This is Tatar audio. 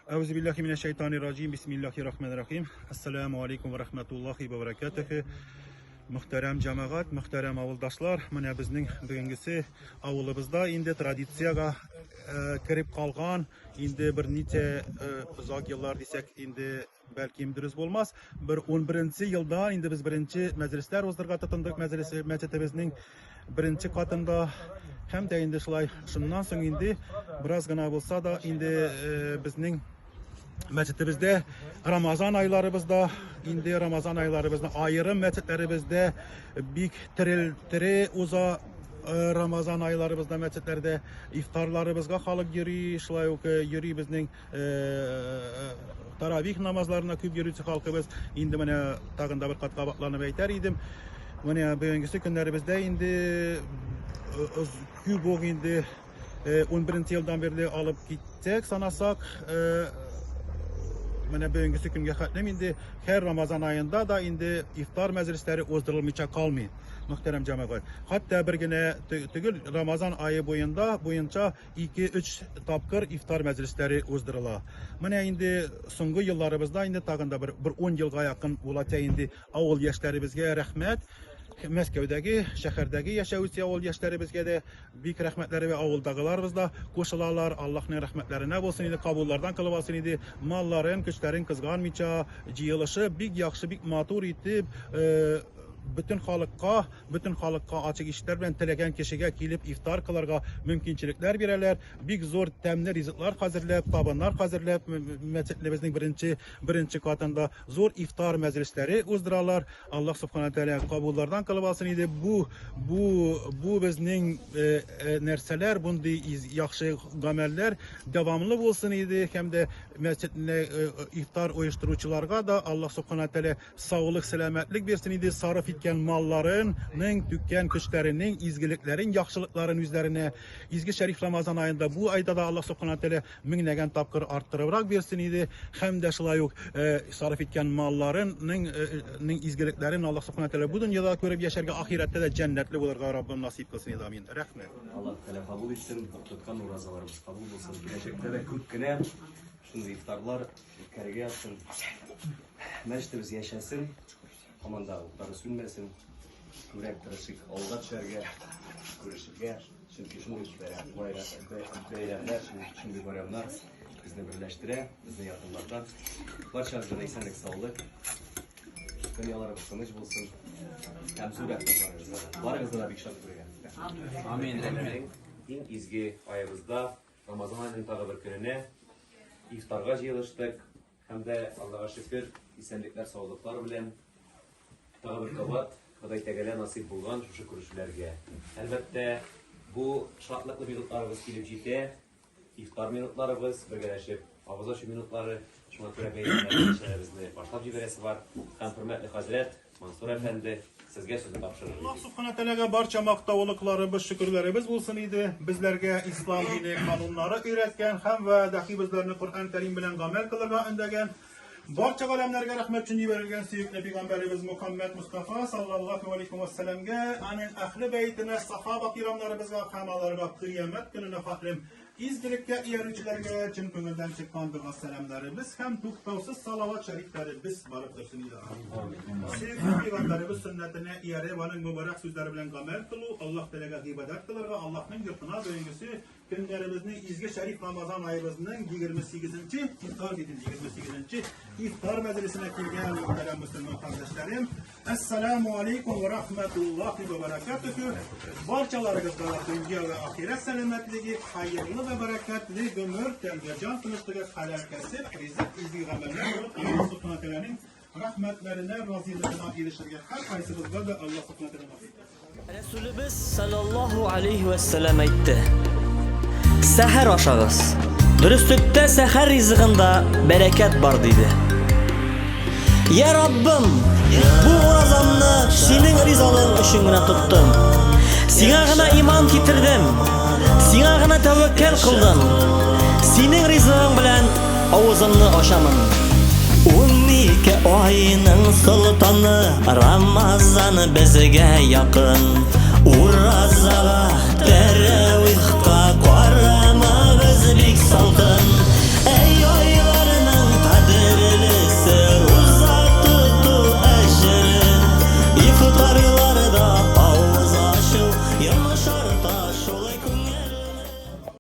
Әүзу биллахи минәш шайтанир раҗим. Бисмиллахир рахманир рахим. Ассаламу алейкум ва рахматуллахи ва баракатуху. Мөхтәрәм җәмәгать, мөхтәрәм авылдашлар, менә безнең бүгенгесе авылыбызда инде традициягә э, кереп калган, инде берничә э, озак еллар дисәк, инде бәлкем дөрес булмас. Бер 11 елда инде без беренче мәҗлесләр уздырырга тотындык мәҗлес мәчетебезнең беренче катында. Һәм дә инде шулай шуннан соң инде бераз гына булса да инде э, безнең мәчетебездә Рамазан айларыбызда инде Рамазан айларыбызда аерым мәчетләребездә бик терел тере уза э, Рамазан айларыбызда мәчетләрдә ифтарларыбызга халык йөри, шулай ук э, йөри безнең таравих намазларына күп йөрүче халкыбыз. Инде менә тагын да бер кат кабатланып әйтәр идем. Менә бүгенгесе көннәребездә инде күп үк инде 11 елдан бирле алып китсәк, санасак, менә бүгенгесе көнгә хәтлем инде һәр Рамазан аенда да инде ифтар мәҗлесләре уздырылмыйча калмый. Мөхтәрәм җәмәгать. Хәтта бер генә түгел, Рамазан ае буенда буенча 2-3 тапкыр ифтар мәҗлесләре уздырыла. Менә инде соңгы елларыбызда инде тагын да бер, бер 10 елга якын булача инде авыл яшьләребезгә рәхмәт. Мәскәүдәге, шәһәрдәге яшәүче авыл яшьләребезгә дә бик рәхмәтләре вә авылдагыларыбыз да кушылалар. Аллаһның рәхмәтләренә булсын инде, кабуллардан кылып алсын иде. Малларын, көчләрен кызганмыйча җыелышып, бик яхшы, бик матур итеп, э, бөтен халыкка бөтен халыкка ачык ишекләр белән теләгән кешегә килеп ифтар кылырга мөмкинчелекләр бирәләр. Бик зур тәмле ризыклар хәзерләп, табыннар хәзерләп, мәчетлебезнең беренче беренче катында зур ифтар мәҗлесләре уздыралар. Аллаһ субхана тәгалә кабуллардан кылып алсын иде. Бу бу бу безнең э, э, нәрсәләр, бундый яхшы гамәлләр дәвамлы булсын иде һәм дә мәчетне э, ифтар оештыручыларга да Аллаһ субхана тәгалә Саулык, сәламәтлек бирсен иде, сарыф иткән малларын, ның, түккән көчләренең, изгелекләрен, яхшылыкларын үзләренә изге шәриф Рамазан аенда, бу айда да Аллаһ Субхана Тәгалә меңләгән тапкыр арттырыбрак бирсен иде. Һәм дә шулай ук э, сарыф иткән малларын, ның, э, ның изгелекләрен Аллаһ Субхана Тәгалә бу дөньяда күреп яшәргә, ахирәттә дә җәннәтле булырга Раббым насыйп кылсын иде. Амин. Рәхмәт. Аллаһ Тәгалә кабул итсен, тоткан уразаларыбыз кабул булсын. Киләчәктә дә күп кенә шундый ифтарлар үткәрергә язсын. Мәчетебез яшәсен, һаман да утлары сүнмәсен. Күбрәк тырышыйк авылга төшәргә, күрешергә. Чөнки шундый бәйрәмнәр, шундый байрамнар безне берләштерә, безне якынлата. Барчабызга да исәнлек, саулык. Дөньяларыбыз тыныч булсын. Һәм зур рәхмәт барыгызга да. Барыгызны да бик шат күрергә. Амин. Иң изге аебызда Рамазан аеның тагы бер көненә ифтарга җыелыштык. Һәм дә Аллага шөкер, исәнлекләр, саулыклар белән тагы бер кабат Ходай Тәгалә насыйп булган шушы күрешүләргә. Әлбәттә, бу шатлыклы минутларыбыз килеп җитә. Ифтар минутларыбыз, бергәләшеп авыз ачу минутлары. Шуңа күрә бәйрәмнәребезне башлап җибәрәсе бар. Һәм хөрмәтле хәзрәт, Мансур әфәнде, сезгә сүзне тапшырыр Аллаһ Субхана Тәгаләгә барча мактаулыкларыбыз, шөкерләребез булсын иде. Безләргә ислам дине кануннары өйрәткән һәм вә дәхи безләрне Коръән Кәрим белән гамәл кылырга өндәгән барча галәмнәргә рәхмәт өчен җибәрелгән сөекле пәйгамбәребез Мухаммәд Мустафа саллаллаһу алейхи ва сәлламгә, аның әһле бәйтенә, сахаба кирамнарыбызга һәм аларга кыямәт көненә хәтлем Изгелеккә иярүчеләргә чын күңелдән чыккан дога сәламнәребез һәм туктаусыз салават шәрифләребез барып торсын иде. Амин. Сөекле пәйгамбәребез сөннәтенә ияреп, аның мөбарәк сүзләре белән гамәл кылу, Аллаһ Тәгаләгә гыйбадәт кылырга, Аллаһның йортына бүгенгесе көннәребезнең изге шәриф Рамазан аебызның 28 нче ифтар бит инде 28 нче ифтар мәҗлесенә килгән мөхтәрәм мөселман кардәшләрем, Әссәләмү алейкум вә рахмәтуллаһи вә бәрәкәтүһү. Барчаларыгызга да дөнья вә ахирәт сәламәтлеге, хәерле вә бәрәкәтле гомер, тән вә җан тынычлыгы, хәләл кәсеп, ризык, изге гамәлләр булып, Аллаһ Субхана Тәгаләнең рәхмәтләренә, разыйлыгына ирешергә һәркайсыбызга да Аллаһ Субхана Тәгалә насыйп итсен. Рәсүлебез саллаллаһу алейһи вә сәлләм әйтте: Сәхәр ашагыз. Дөреслектә сәхәр ризыгында бәрәкәт бар, диде. Я Раббым, бу уразамны синең ризалыгың өчен генә тоттым. Сиңа гына иман китердем. Сиңа гына тәвәккәл кылдым. Синең ризыгың белән авызымны ачамын. 12 айның солтаны Рамазан безгә якын. Уразага, тәравихка карамагыз бик салкын.